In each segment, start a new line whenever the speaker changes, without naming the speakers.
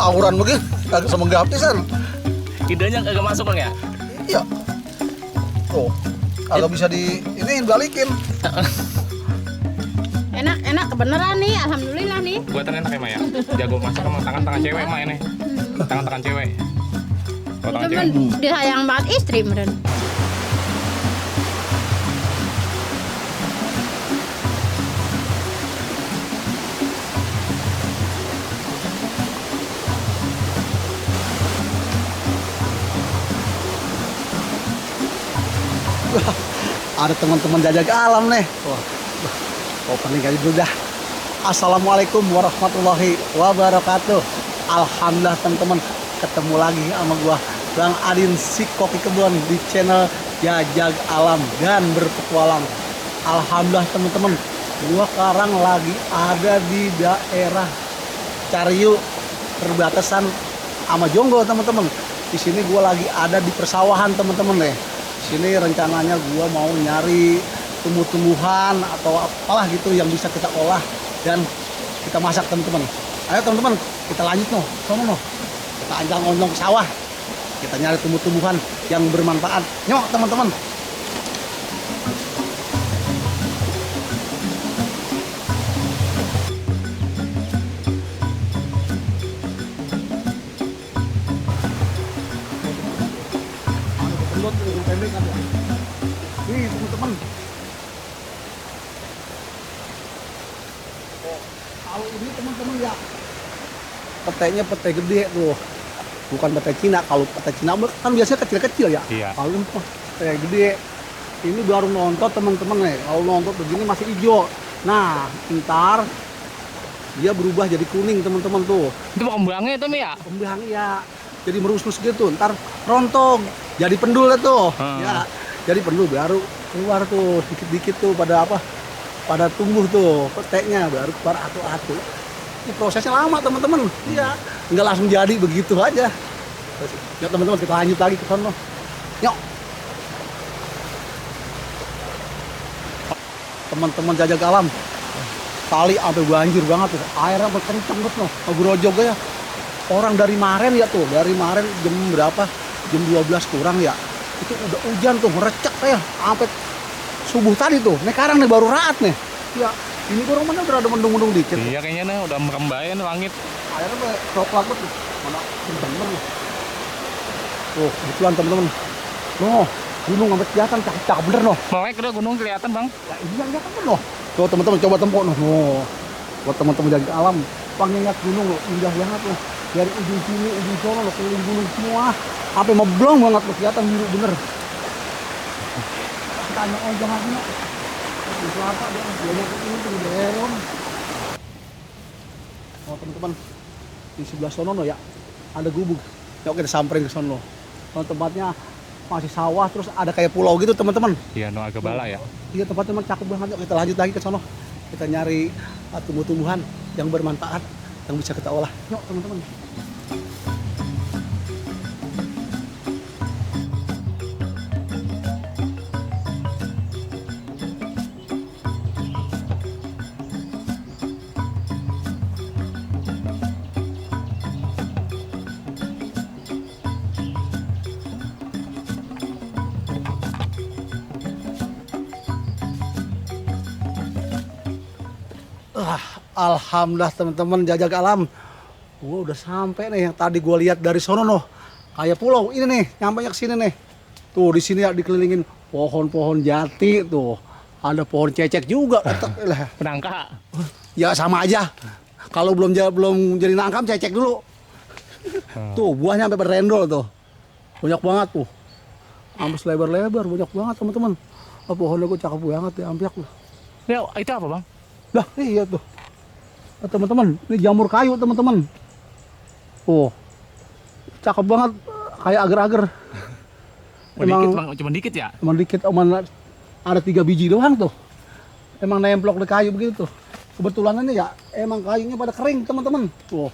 tawuran begini kagak sama gratisan.
Idenya kagak masuk Bang ya?
Iya. Tuh, kagak bisa ini balikin.
Enak kebeneran nih, alhamdulillah nih.
Buatan enak ya Maya. Jago masak sama tangan cewek Maya ini. Tangan cewek. Oh, tangan cewek.
Disayang banget istri meren.
Ada teman-teman jajak alam nih. Wah, opening kali dulu dah. Assalamualaikum warahmatullahi wabarakatuh. Alhamdulillah teman-teman, ketemu lagi sama gua Bang Adin si Koki Kebun di channel Jajak Alam dan Berpetualang. Alhamdulillah teman-teman, gua sekarang lagi ada di daerah Cariu, perbatasan sama Jonggo teman-teman. Di sini gua lagi ada di persawahan teman-teman nih. Sini rencananya gua mau nyari tumbuh-tumbuhan atau apalah gitu yang bisa kita olah dan kita masak teman-teman. Ayo teman-teman, kita lanjut sono kita anjang-onjong ke sawah. Kita nyari tumbuh-tumbuhan yang bermanfaat. Nyok teman-teman. Nih teman-teman, kalau ini teman-teman ya petainya petai gede tuh, bukan petai Cina. Kalau petai Cina kan biasanya kecil-kecil ya.
Iya.
Kalau ini petai gede, ini baru nontot teman-teman nih. Kalau nontot begini masih hijau. Nah, ntar dia berubah jadi kuning teman-teman tuh.
Itu kembangnya itu Mi ya?
Kembang ya, jadi merus-merus gitu. Ntar rontok, jadi pendul tuh. Ya, jadi pendul baru keluar tuh dikit-dikit tuh pada tumbuh tuh petainya baru keluar atu-atu. Ini prosesnya lama teman-teman. Iya, nggak langsung jadi begitu aja. Yuk teman-teman, kita lanjut lagi ke sana. Yuk. Teman-teman Jajak Alam, kali sampai banjir banget tuh. Airnya berkencang banget loh. Grojog ya. Orang dari Maren ya tuh, dari Maren jam berapa? Jam 12 kurang ya. Itu udah hujan tuh, merecek ya. Sampai subuh tadi tuh. Nih sekarang nih baru raat nih. Ya, ini kurang mana udah ada mendung-mendung dikit.
Iya kayaknya nih udah merembayan langit.
Airnya udah coklat banget. Mana kencang banget. Tuh, kebetulan teman-teman. Noh, gunung sampai kelihatan cakep bener noh.
Melek udah gunung kelihatan Bang.
Ya ini yang kelihatan noh. Tuh teman-teman coba tempok noh. Noh. Buat teman-teman Jajak Alam, pengingat gunung loh, indah banget loh. Dari ujung sini, ujung sono loh, keliling gunung semua. Sampai meblong banget loh, kelihatan biru bener. Kita anjang lagi noh. Di kelapa dia banyak ini tuh di Heron. Oh teman-teman, di sebelah sono no ya ada gubuk. Yuk kita samperin ke sono. Oh, tempatnya masih sawah, terus ada kayak pulau gitu teman-teman.
Iya, no agak bala ya.
Iya tempatnya memang cakep banget. Yuk kita lanjut lagi ke sono. Kita nyari tumbuh-tumbuhan yang bermanfaat yang bisa kita olah. Yuk teman-teman. Alhamdulillah teman-teman Jajak Alam, gua udah sampai nih yang tadi gua lihat dari sono noh, kayak pulau ini nih, nyampe ke sini nih. Tuh di sini ya dikelilingin pohon-pohon jati tuh, ada pohon cecek juga.
Penangka.
Ya sama aja. Kalau belum jadi nangkam cecek dulu. Tuh buahnya sampai berendol tuh, banyak banget tuh, sampai selebar-lebar banyak banget teman-teman. Oh, pohonnya gua cakep banget ya, ampiak loh.
Ya, itu apa Bang?
Lah iya tuh. Teman-teman, ini jamur kayu teman-teman. Oh, cakep banget, kayak agar-agar.
Emang dikit Bang, cuma dikit ya?
Cuma dikit, ada 3 biji doang tuh. Emang nemplok di kayu begitu tuh. Kebetulan ini ya, emang kayunya pada kering teman-teman. Tuh,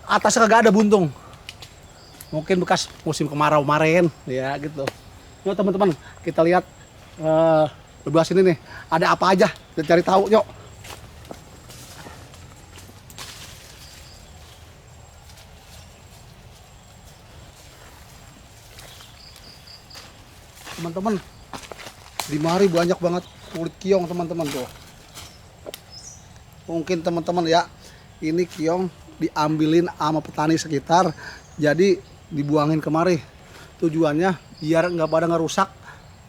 atasnya kagak ada buntung. Mungkin bekas musim kemarau kemarin, ya gitu. Yuk teman-teman, kita lihat bebelah sini nih, ada apa aja? Kita cari tahu, yuk. teman-teman. Di mari banyak banget kulit kiong teman-teman tuh. Mungkin teman-teman ya, ini kiong diambilin sama petani sekitar, jadi dibuangin kemari. Tujuannya biar nggak pada ngerusak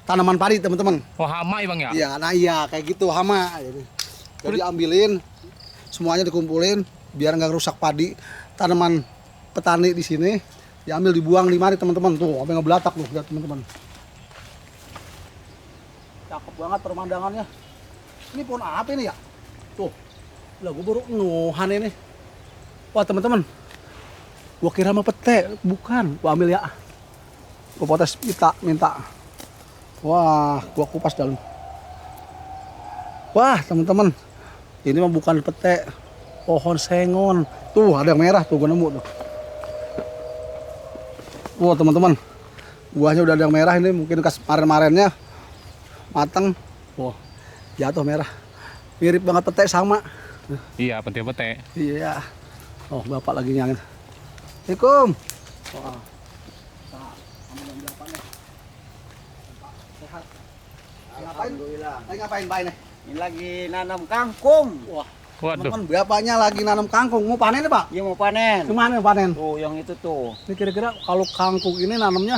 tanaman padi teman-teman.
Oh, hama ya bang ya?
Iya, nah iya kayak gitu hama. Jadi ambilin semuanya dikumpulin biar nggak rusak padi tanaman petani di sini. Diambil dibuang di mari teman-teman tuh, sampai ngebelatak tuh lihat teman-teman. Cakep banget pemandangannya. Ini pohon apa ini ya? Tuh, lah gue baru nuhan ini. Wah teman-teman, gua kira mah pete, bukan. Gua ambil ya. Gua potes minta. Wah, gua kupas dalam. Wah teman-teman, ini mah bukan pete, pohon sengon. Tuh ada yang merah tuh, gua nemu tuh. Wah teman-teman, buahnya udah ada yang merah ini, mungkin kemarin-marennya matang. Wah, jatuh merah. Mirip banget pete sama.
Iya, pete-pete.
Iya. Oh, bapak lagi nyangin. Assalamualaikum. Wah. Nah, ambil yang berapa nih? Sehat.
Alhamdulillah.
Lagi ngapain, Pak ini?
Ini lagi nanam kangkung.
Wah,
Waduh.
teman-teman, bapaknya lagi nanam kangkung. Mau panen nih, Pak?
Dia mau panen.
Kemana panen?
Tuh, yang itu tuh.
Ini kira-kira kalau kangkung ini nanamnya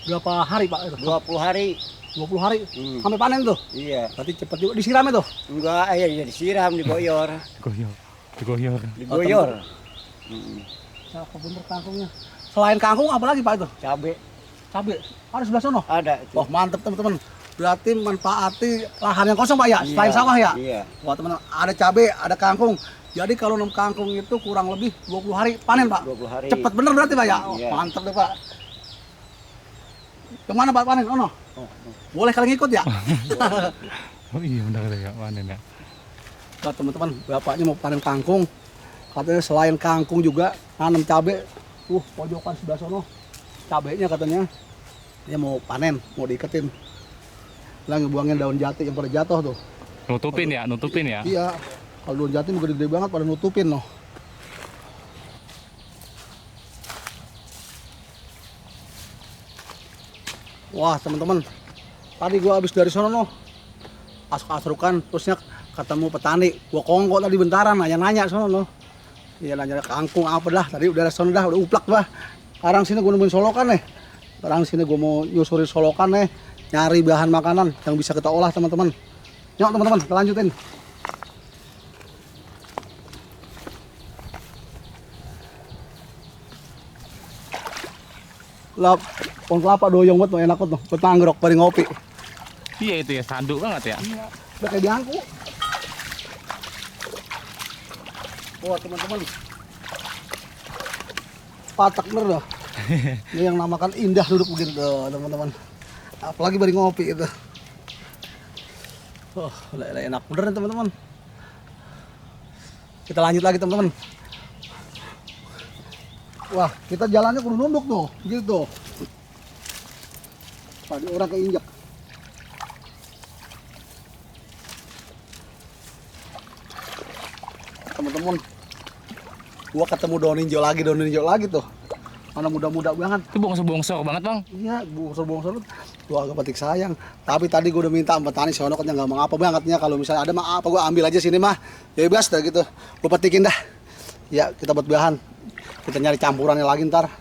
berapa hari, Pak?
20 hari.
20 hari.
Hmm.
Sampai panen tuh.
Iya.
Berarti cepet juga disiramnya tuh.
Enggak, iya disiram, digoyor.
Digoyor.
Digoyor.
Cakep bener kangkungnya. Selain kangkung apa lagi, Pak itu?
Cabe
Cabe. Ada sebelah sono.
ada itu.
Wah, mantep teman-teman. Berarti manfaati lahan yang kosong, Pak ya?
Iya,
Selain sawah ya?
Iya.
Wah, teman-teman, ada cabe, ada kangkung. Jadi kalau nanam kangkung itu kurang lebih 20 hari panen, Pak.
20 hari.
Cepet bener berarti, Pak ya? Oh,
Iya.
mantep deh, Pak. Kemana Pak panen? Oh, no. Boleh kalian ngikut ya?
Oh iya benar ya, panen ya.
Nah, teman-teman, bapaknya mau panen kangkung. Katanya selain kangkung juga nanam cabe. Pojokan sebelah sono. Cabenya katanya dia mau panen, mau diiketin. Lah ngebuangin daun jati yang pada jatuh tuh.
Nutupin ya.
Iya. Kalau daun jati gede-gede banget pada nutupin loh. Wah, teman-teman. Tadi gua habis dari sono noh. Asruk-asrukan terusnya ketemu petani. Gua kongko tadi bentaran nanya-nanya sono noh. Iya nanya kangkung apa dah. Tadi udah sono dah, udah uplak bah. Sekarang sini gua nemuin solokan nih. Sekarang sini gua mau nyusurin solokan nih. Nyari bahan makanan yang bisa kita olah teman-teman. Yuk teman-teman, kita lanjutin. Lah, pohon kelapa doyong banget, enak banget tuh. Buat manggrok, bareng ngopi.
Iya itu ya, sanduk banget ya.
Iya, udah kayak diangku. Wah teman-teman, patak bener dah. Ini yang namakan indah duduk begini tuh teman-teman. Apalagi bareng ngopi itu. Oh, udah enak bener teman-teman. Kita lanjut lagi teman-teman. Wah, kita jalannya kudu nunduk tuh, gitu. Tadi orang keinjak. Teman-teman, gua ketemu daun hijau lagi tuh. Mana muda-muda banget.
Itu bongsor-bongsor banget bang.
Iya, bongsor-bongsor. Tuh agak petik sayang. Tapi tadi gua udah minta sama petani sono katanya nggak mengapa bangetnya. Kalau misalnya ada mah apa gua ambil aja sini mah. Ya bebas dah gitu. Gua petikin dah. Ya, kita buat bahan. Kita nyari campurannya lagi ntar.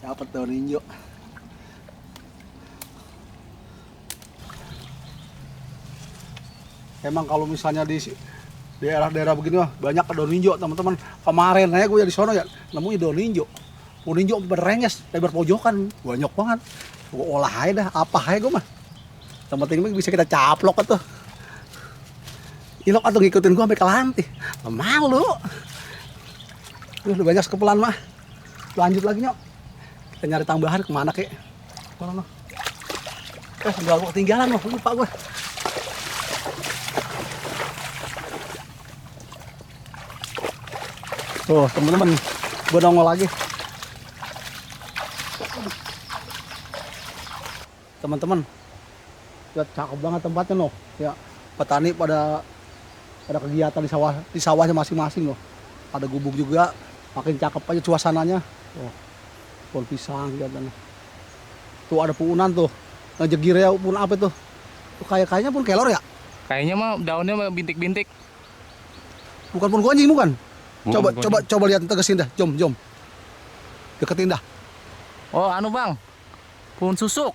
Dapat daun hijau. Emang kalau misalnya di daerah-daerah begini mah banyak daun hijau teman-teman. Kemarin aja gue di sono ya nemuin daun hijau. Daun hijau berenges, lebar pojokan, banyak banget. Gue olah aja dah, apa aja gue mah. Yang penting bisa kita caplok tuh. Ilok atau ngikutin gue sampai ke lantai. Malu. Udah banyak sekepelan mah. Lanjut lagi nyok. Kita nyari tambahan kemana kek? Mana noh? Enggak gue ketinggalan noh, lupa gue. Tuh teman-teman, gue nongol lagi. Teman-teman, lihat cakep banget tempatnya noh. Ya, petani pada kegiatan di sawahnya masing-masing loh. Ada gubuk juga, makin cakep aja suasananya. Oh. Pohon pisang kelihatannya. Tuh ada puunan tuh. Ngejegir ya pun apa tuh? Tuh kayaknya pun kelor ya?
Kayaknya mah daunnya mah bintik-bintik.
Bukan pun gonjing bukan?
Bukan
Coba lihat tegesin dah. Jom. Deketin dah.
Oh, anu Bang. Pohon susuk.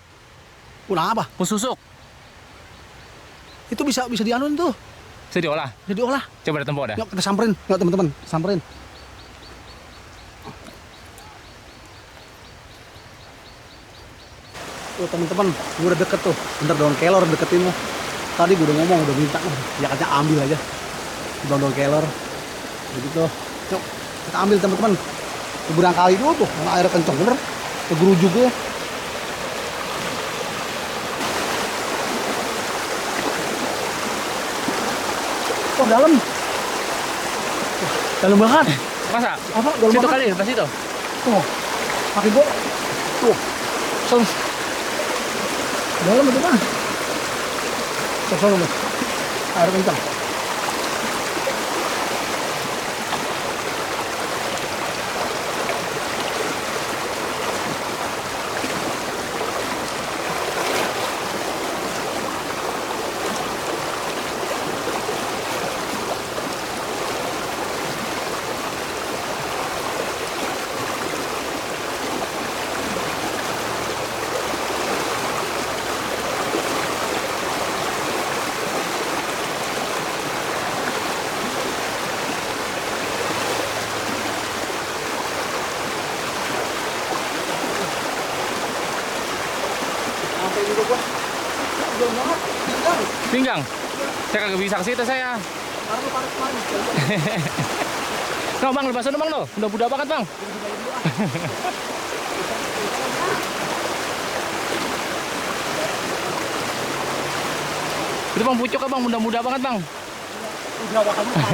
Pun apa?
Pohon susuk.
Itu bisa dianuin tuh.
Bisa diolah.
Bisa diolah.
Coba datang dah.
Yuk kita samperin. Yuk teman-teman, samperin. Tuh teman-teman, gue udah deket tuh. Bentar daun kelor deketin lo. Tadi gue udah ngomong, udah minta. Ya katanya ambil aja. Daun kelor. Begitu. Yuk kita ambil teman-teman. Keberang kali dulu tuh, karena airnya kenceng bener. Kegerujug ya. Oh dalam. Dalam banget.
Masa?
Apa? Dalam
Situ
banget.
kali, pas itu.
Tuh, kaki gua. Tuh. Sang. Dalam itu mah. Kosong loh. Air kencang. Sampai juga gua. Jauh banget. Tinggal.
Pinggang. Saya kagak bisa ke situ saya.
Taruh kemarin.
No Bang, lepas Bang no. Udah budak banget Bang. Itu Bang pucuk Bang, muda-muda banget Bang.
Udah bakal lupa.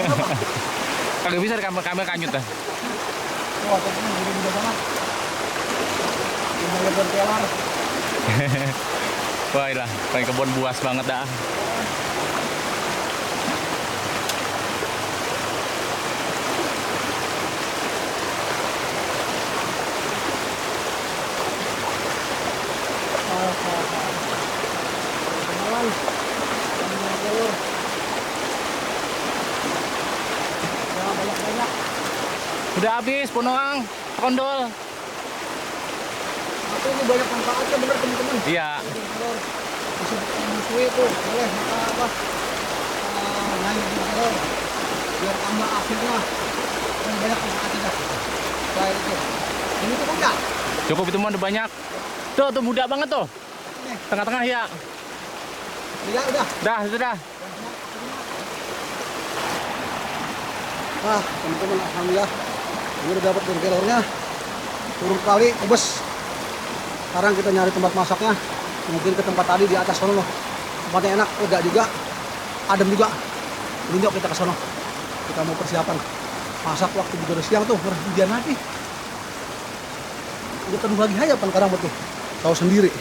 Kagak bisa rekam kanyut dah.
Wah, tapi mudah banget. Udah lebar kelar.
Wah lah, kayak kebun buas banget dah. Udah habis, Ponoang, kondol.
Tapi ini banyak manfaatnya bener teman-teman.
Iya.
Bisa menyusui tuh, boleh maka apa? Naik di telur. Biar tambah asinnya. Dan banyak manfaatnya dah. Baik itu. Ini tuh enggak?
Cukup itu mah udah banyak. Tuh muda banget tuh.
Nih,
Tengah-tengah ya.
udah.
Dah, itu dah.
Wah, teman-teman alhamdulillah. Ini udah dapat daun kelornya. Turun kali kebes. Sekarang kita nyari tempat masaknya. Mungkin ke tempat tadi di atas sono. Tempatnya enak, lega juga. Adem juga. Ini yuk kita ke sono. Kita mau persiapan masak waktu juga udah siang tuh, hujan lagi. Udah penuh lagi aja pan kadang betul. Tahu sendiri.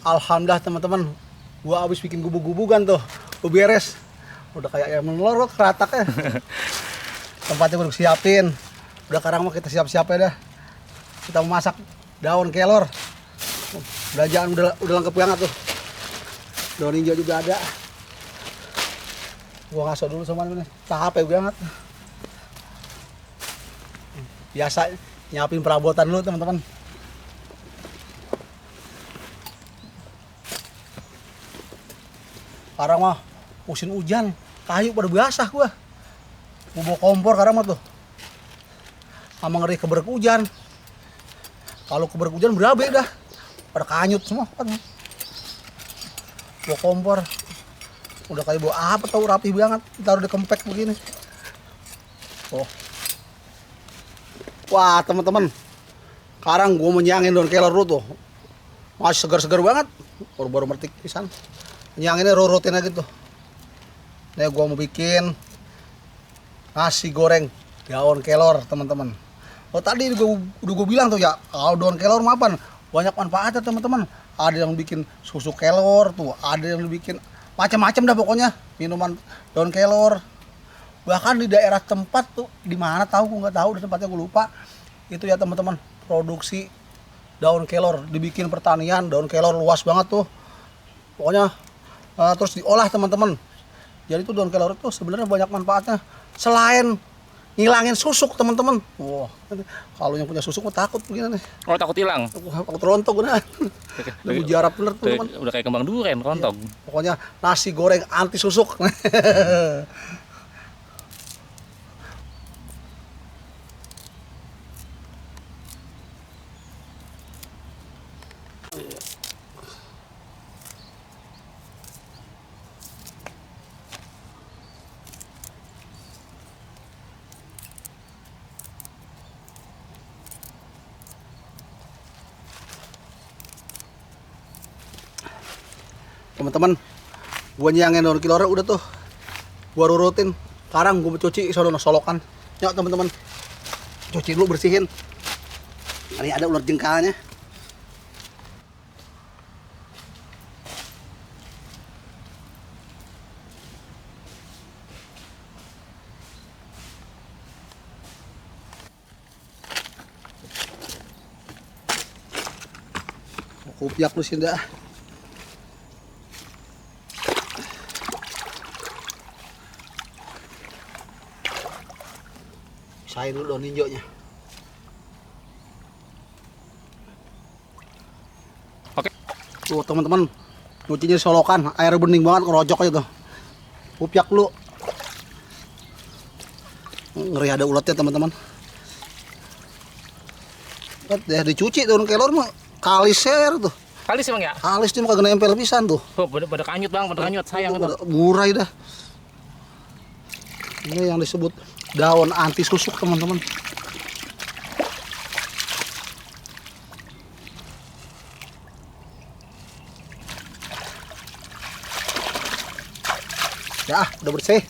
Alhamdulillah teman-teman. Gua habis bikin gubuk-gubukan tuh. Gua beres. Udah kayak ayam melor keratak ya. Tempatnya udah siapin. Udah sekarang mau kita siap-siap ya dah. Kita mau masak daun kelor. Belanjaan udah lengkap banget tuh. Daun hijau juga ada. Gua ngaso dulu sama ini. Capek banget. Biasa nyiapin perabotan dulu teman-teman. Sekarang mah musim hujan, kayu pada basah gua. Gua bawa kompor sekarang mah tuh. Sama ngeri keberek hujan. Kalau keberek hujan berabe dah. Pada kanyut semua kan. Bawa kompor. Udah kayak bawa apa tau, rapi banget. Taruh di kempek begini. Oh. Wah, teman-teman. Sekarang gua mau nyangin daun kelor dulu tuh. Masih segar-segar banget. Baru-baru metik pisan. Yang ini rurutin aja gitu. Nih gua mau bikin nasi goreng daun kelor teman-teman. Oh tadi udah gua bilang tuh ya, kalau daun kelor mapan banyak manfaatnya teman-teman. Ada yang bikin susu kelor tuh, ada yang bikin macam-macam dah pokoknya minuman daun kelor. Bahkan di daerah tempat tuh di mana tahu gue nggak tahu, di tempatnya gue lupa. Itu ya teman-teman, produksi daun kelor, dibikin pertanian daun kelor luas banget tuh. Pokoknya terus diolah teman-teman. Jadi tuh daun kelor itu sebenarnya banyak manfaatnya. Selain ngilangin susuk teman-teman. Wah, kalau yang punya susuk mah takut begini nih.
Oh, takut hilang.
Takut rontok bener. Udah jarap bener tuh teman.
Udah kayak kembang duren, rontok.
Pokoknya nasi goreng anti susuk. Teman-teman, gua nyangin daun kelor udah tuh gua rurutin. Sekarang gua cuci sono solokan. Yuk teman-teman, cuci dulu, bersihin. Ini ada ular jengkalnya. Kupiak lu sih dah. Pisahin dulu daun hijaunya.
Oke.
Tuh teman-teman, nyucinya di solokan, air bening banget, ngerojok aja tuh. Kupiak lu. Ngeri ada ulatnya teman-teman. Ya dicuci daun kelor mah kaliser tuh.
Kalis emang ya?
Kalis dia mah kagak nempel pisan tuh.
Oh, pada kanyut bang, pada kanyut, sayang itu.
Murai dah. Ini yang disebut daun anti susuk teman-teman. Ya, udah bersih.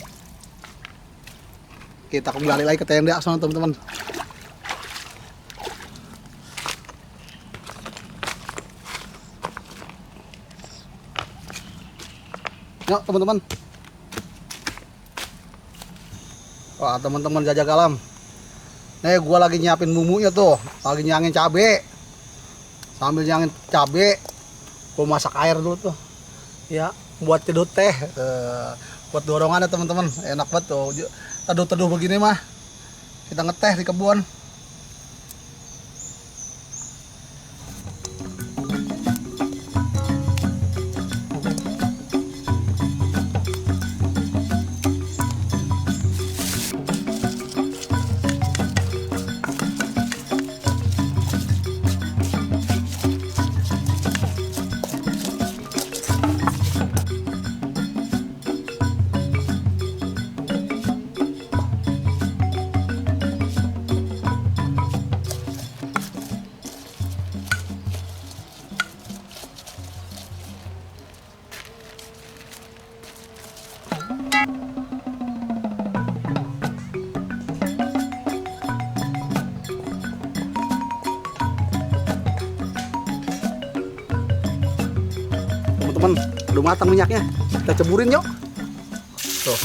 Kita kembali lagi ke tenda sama teman-teman. Yuk teman-teman. Wah teman-teman jajak alam. Nih gua lagi nyiapin bumbunya tuh. Lagi nyangin cabe. Sambil nyangin cabe, gua masak air dulu tuh. Ya, buat cedut teh. Buat dorongan ya teman-teman. Enak banget tuh. Teduh-teduh begini mah. Kita ngeteh di kebun. Teman-teman, udah matang minyaknya. Kita ceburin yuk. Tuh.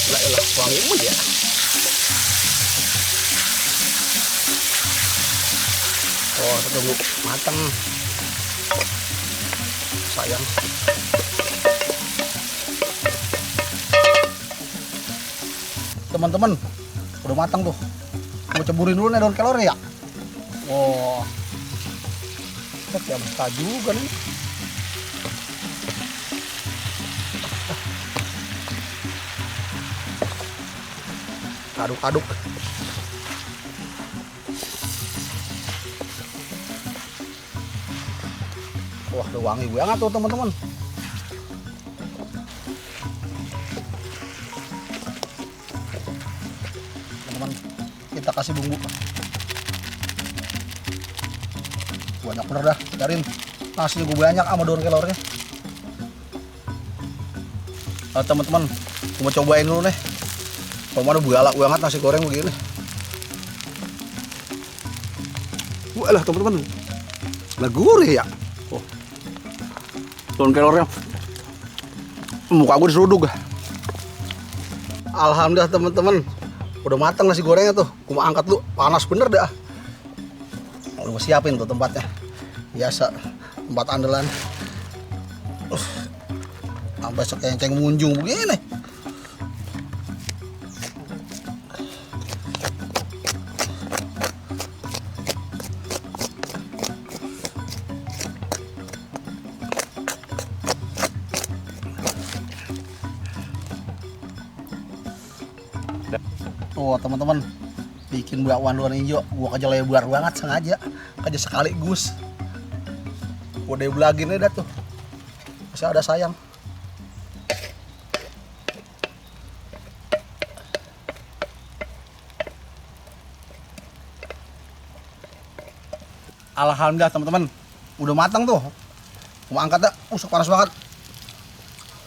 Lah, wangi banget ya. Oh, tunggu matang. Sayang. Teman-teman, udah matang tuh. Mau ceburin dulu nih daun kelornya ya. Oh, ya besar juga nih. Aduk-aduk. Wah, udah wangi banget tuh teman-teman. Teman-teman, kita kasih bumbu. Banyak bener dah, cariin nasinya gue banyak sama daun kelornya. Teman-teman, gue mau cobain dulu nih. Kalau mana galak banget nasi goreng begini. Wah lah teman-teman, lah gurih ya. Oh. Daun kelornya muka gue diseruduk. Alhamdulillah teman-teman, udah matang nasi gorengnya tuh. Gue mau angkat lu, panas bener dah. Udah gue siapin tuh tempatnya. Biasa tempat andalan. Sampai sekenceng munjung begini. Oh teman-teman, bikin bakwan luar hijau, gua aja lebar banget sengaja, aja sekaligus. Gua debelagin aja tuh, masih ada sayang. Alhamdulillah teman-teman, udah matang tuh. Gua angkat dah, panas banget.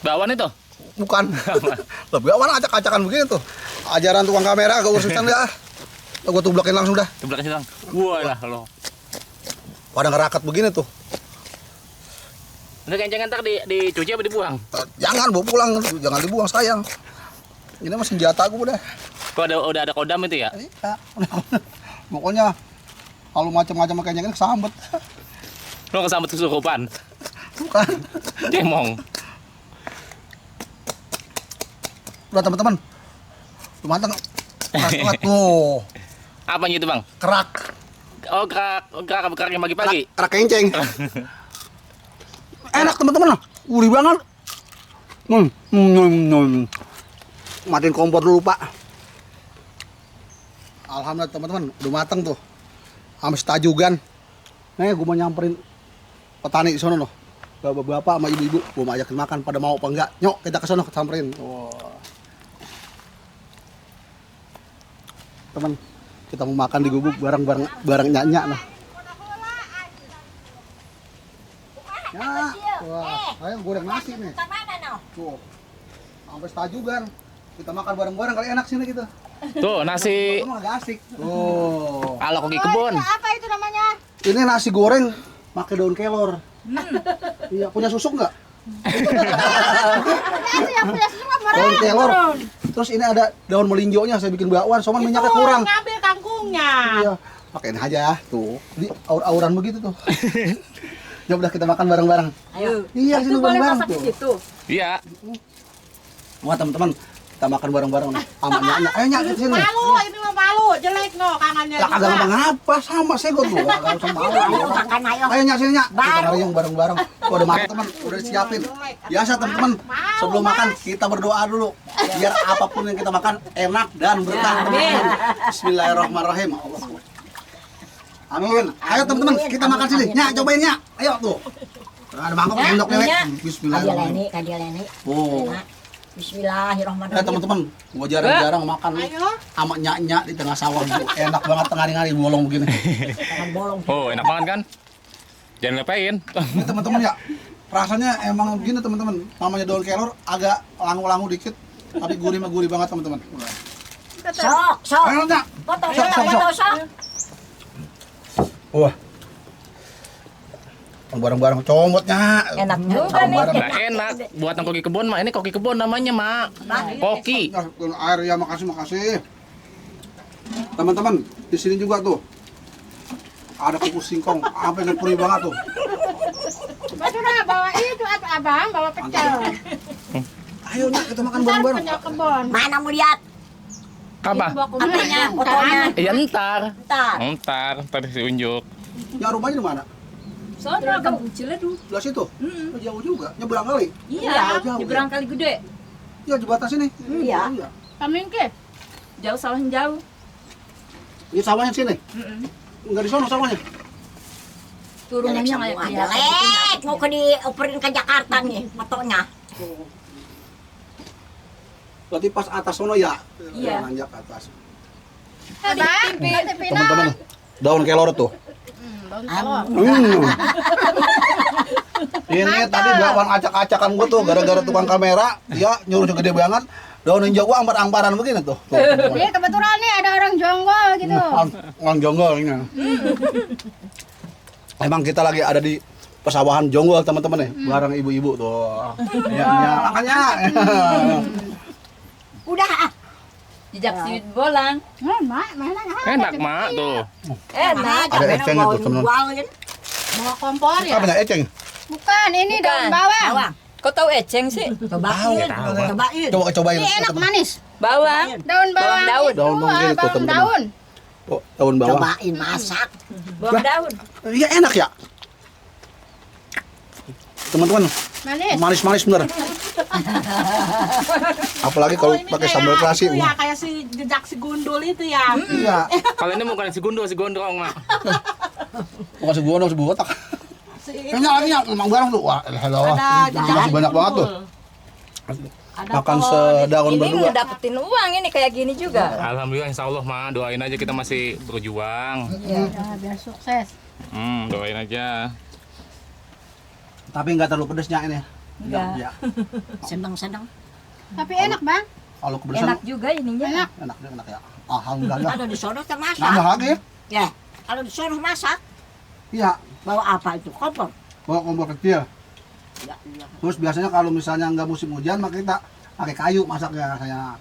Bakwan itu?
Bukan, lebih bakwan acak-acakan begini tuh. Ajaran tukang kamera gak urusan dah. Gue tublakin langsung dah.
Tublakin silang. Wah lah lo.
Pada ngerakat begini tuh.
Udah kencengan ntar dicuci apa dibuang?
Jangan bawa pulang, jangan dibuang sayang. Ini mah senjata gue udah.
Kok udah ada kodam itu ya?
Iya. Pokoknya kalau macam-macam kencengan kesambet.
Lo kesambet kesurupan?
Bukan.
Cemong.
Udah teman-teman. Tuh manteng. Keras banget tuh.
Apanya itu bang?
Kerak.
Oh kerak yang pagi-pagi?
Kerak kenceng. Enak teman-teman. Gurih banget. Matiin kompor dulu pak. Alhamdulillah teman-teman. Udah mateng tuh. Sampai setajugan. Nih gue mau nyamperin petani di sono loh. Bapak-bapak sama ibu-ibu. Gue mau ajakin makan pada mau apa enggak. Nyok kita ke sono samperin. Wow. Teman, kita mau makan di gubuk bareng nyanyak nah. Ya, wah, ayo goreng nasi nih. Tuh, sampai setajugan. Kita makan bareng-bareng kali enak sini kita.
Tuh nasi.
Itu mah agak asik. Oh.
Ala koki kebun.
Apa itu namanya?
Ini nasi goreng pakai daun kelor. Iya, punya susuk nggak?
Yang punya susu apa
Daun kelor. Terus ini ada daun melinjonya, saya bikin bakwan, soalnya minyaknya kurang.
Ngambil kangkungnya.
Iya, pakein aja tuh. Di aur-auran begitu tuh. Ya udah kita makan bareng-bareng.
Ayo.
Iya, sini bareng-bareng tuh.
Iya.
Wah teman-teman, kita makan bareng-bareng nih. Sama nyak. Ayo nyak ke sini.
Malu, ini mah malu, jelek no kangannya.
Lah kagak ngapa sama saya tuh. Kagak usah malu. Ayo nyak sini nyak. Kita ngariung bareng-bareng. Udah makan teman, udah disiapin. Biasa teman-teman, sebelum makan kita berdoa dulu. Biar apapun yang kita makan enak dan berkah. Bismillahirrahmanirrahim. Amin. Ayo teman-teman, kita makan sini. Nyak, cobain nyak. Ayo tuh. Ada mangkok endok nih. Bismillahirrahmanirrahim.
Kadialeni.
Oh.
Bismillahirrahmanirrahim.
Teman-teman, gua jarang-jarang makan sama nyak-nyak di tengah sawah. Enak banget tengah-tengah bolong begini.
Jangan bolong.
Oh enak banget kan? Jangan lepain.
Ini teman-teman ya, rasanya emang begini teman-teman. Namanya daun kelor agak langu-langu dikit, tapi gurih mah gurih banget teman-teman.
Sok.
Ayo nyak.
Potong
Sok. Wah. Bareng-bareng comotnya.
Enak juga nih.
Nah enak. Buatan koki kebun mah ini koki kebun namanya mak. Koki.
Air ya makasih. Teman-teman, di sini juga tuh ada kukus singkong, sampai ngepuri banget tuh.
Betul bawa itu atau abang bawa pecel.
Ayo nak kita makan bareng-bareng.
Punya kebun.
Mana mau lihat?
Apa?
Apanya? Fotonya.
Ya ntar.
Ntar.
Ntar diunjuk.
Ya rumahnya di mana?
Soalnya kampung Ciledug.
Belah situ? Oh, jauh juga, nyebrang kali.
Iya,
jauh,
nyebrang kali gede.
Ya jembatan sini.
Iya.
Pamingke.
Jauh sawah yang jauh.
Ini sawahnya sini. Enggak di sono sawahnya.
Turunannya kayak
Jelek. Mau ke dioperin ke Jakarta nih fotonya.
Berarti pas atas sono ya.
Iya.
Nanjak ke atas.
Abang,
Teman-teman, daun kelor tuh. Ini tadi bakwan acak-acakan gua tuh gara-gara tukang kamera, ya nyuruh gede banget. Daun hijau gua ampar-amparan begini tuh.
Ini kebetulan nih ada orang jonggol gitu.
Orang jonggol ini. Emang kita lagi ada di persawahan Jonggol teman-teman ya, bareng ibu-ibu tuh. Ya, makanya.
Udah ah.
Jejak siwit bolang.
Mak, mana
Enak mak tuh.
Enak.
Ada ecengnya tuh, teman.
bawa kompor ya?
Apa eceng?
Bukan, ini daun bawang.
Kau tahu eceng sih?
Cobain.
Cobain.
Ini enak manis.
Bawang.
Daun bawang.
Daun.
itu,
Daun bawang gitu,
bawang
teman-teman.
daun.
Oh, daun bawang.
Cobain masak.
Bawang daun.
Iya enak ya. Teman-teman,
Manis.
manis-manis bener. Apalagi kalau pakai sambal terasi.
Ya, kayak si jejak si gundul itu ya.
Iya.
Kalau ini bukan si gondrong mak.
Bukan segondong, sebotak. Ini lagi yang emang barang tuh. Wah, hello.
Ada jejak
Masih banyak banget tuh. Makan sedaun
Ini
berdua.
ngedapetin uang ini kayak gini juga.
Alhamdulillah insya Allah mak, doain aja kita masih berjuang.
Ya, biar sukses.
Doain aja.
Tapi nggak terlalu pedesnya ini.
Enggak.
Ya.
Senang-senang.
Tapi enak, Bang.
Kalau kepedesan
Enak juga ininya.
Enak.
enak ya. Alhamdulillah.
Ada di sono termasak.
Nambah lagi.
Ya, kalau di sono masak,
Iya,
bawa apa itu? Kompor.
bawa kompor kecil.
Ya, iya.
Terus biasanya kalau misalnya nggak musim hujan, maka kita pakai kayu masaknya kayak.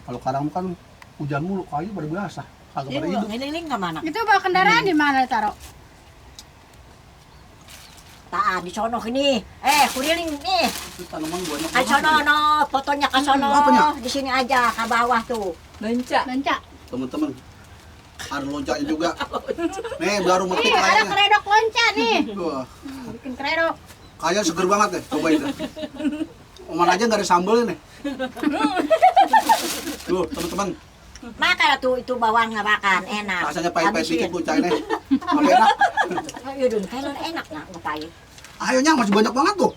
Kalau kadang kan hujan mulu, kayu baru biasa. Kagak pada hidup.
Ngeliling ke mana?
Itu bawa kendaraan di mana taruh?
Tak di sono ini. Kuriling nih.
Itu tanaman banyak
Ke sono no, fotonya ke sono.
Apanya?
Di sini aja ke bawah tuh.
Lencak.
Lencak.
Teman-teman. Ada loncaknya juga. Nih baru metik
Ih, ada
kayaknya.
keredok loncat nih.
Wah,
Bikin keredok.
kayaknya seger banget deh. Cobain deh. Oman aja nggak ada sambel nih. Tuh, teman-teman.
Makan tuh itu bawangnya makan enak.
Rasanya pahit-pahit
Habisin.
dikit pun cai nih. Tapi enak.
Ayo dun, kalau enak nggak ngapain?
Ayonya masih banyak banget tuh.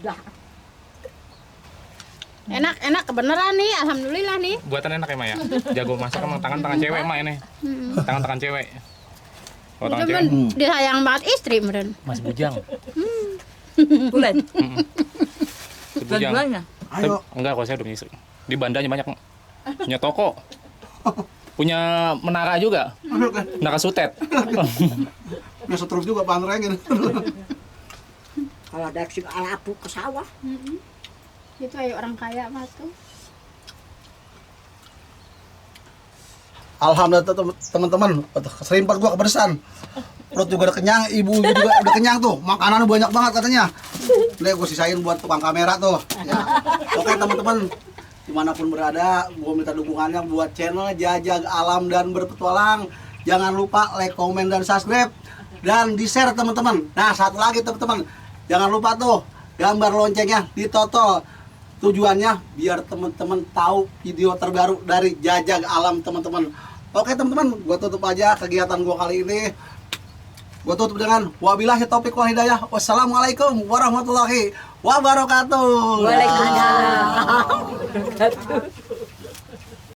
Udah.
Enak kebeneran nih, alhamdulillah nih.
Buatan enak ya mak ya. Jago masak emang tangan cewek mak ini. Tangan cewek. Kalau tangan
Itu
cewek
men disayang banget istri meren.
masih bujang.
Bulan.
Si bujang.
Bulan-bulannya.
Ayo.
Enggak, kalau saya udah punya istri. Di bandanya banyak mak. Punya toko. Punya menara juga. Menara sutet.
Biasa terus juga panrengin.
Kalau ada si alapu ke sawah.
Itu ayo orang kaya mah tuh.
Alhamdulillah teman-teman, serimpat gua kepedesan. Perut juga udah kenyang, ibu juga udah kenyang tuh. Makanannya banyak banget katanya. Nih gua sisain buat tukang kamera tuh. Ya. Oke teman-teman, dimanapun berada, gua minta dukungannya buat channel Jajag Alam dan Berpetualang. Jangan lupa like, komen, dan subscribe. Dan di-share teman-teman. Nah satu lagi teman-teman, jangan lupa tuh gambar loncengnya ditotol. Tujuannya biar teman-teman tahu video terbaru dari Jajag Alam teman-teman. Oke teman-teman, gua tutup aja kegiatan gua kali ini. Gua tutup dengan wabillahi taufiq wal hidayah. Wassalamualaikum warahmatullahi wabarakatuh.
Waalaikumsalam.